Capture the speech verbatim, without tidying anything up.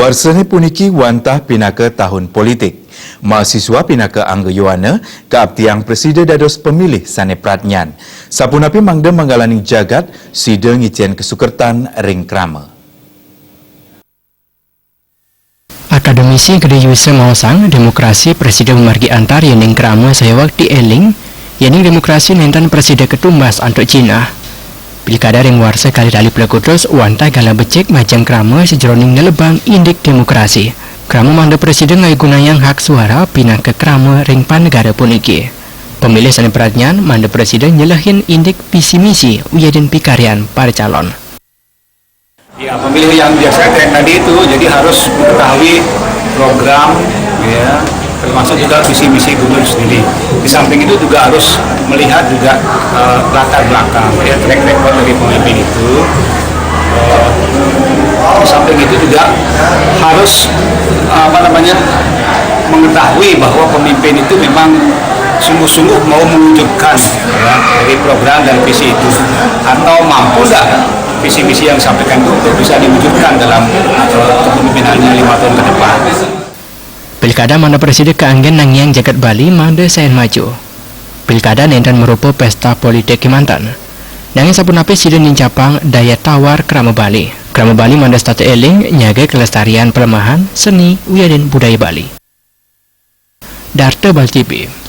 Warsané puniki wantah pinaka tahun politik. Mahasiswa pinaka angga yowana kaaptiang prasida dados pamilih sané pradnyan. Sapunapi mangda manggalaning jagat, sida ngicén kasukertan ring krama. Akademisi Gedé Yusa maosang, demokrasi prasida mamargi antar yéning krama saha wakti éling, yéning demokrasi nénten prasida katumbas antuk jinah. Pilkada ring warsa kalih tali plekutus wantah galah becik majeng krama sajeroning nelebang indik demokrasi. Krama mangda prasida ngagunayang hak suara pinaka krama ring pan negara puniki. Pamilih sané pradnyan mangda prasida nyelehin indik visi misi wiadin pikaryan para calon. Ya, pemilih yang biasa kayak tadi itu, jadi harus mengetahui program, ya, termasuk juga visi misi gubernur sendiri. Di samping itu juga harus melihat juga eh, latar belakang, ya, track record dari pemimpin itu. Eh, di samping itu juga harus apa namanya mengetahui bahwa pemimpin itu memang sungguh-sungguh mau mewujudkan, ya, dari program dan visi itu, atau mampu nggak visi misi yang disampaikan itu untuk bisa diwujudkan dalam eh, kepemimpinannya lima tahun ke depan. Pilkada mangda prasida kaanggén nangiang jagat Bali mangda sayan maju. Pilkada nénten marupa pésta politik kémanten. Nanging sapunapi sida nincapang daya tawar krama Bali. Krama Bali mangda setata éling nyaga kelestarian palemahan seni wiadin budaya Bali. Darta Bali T V.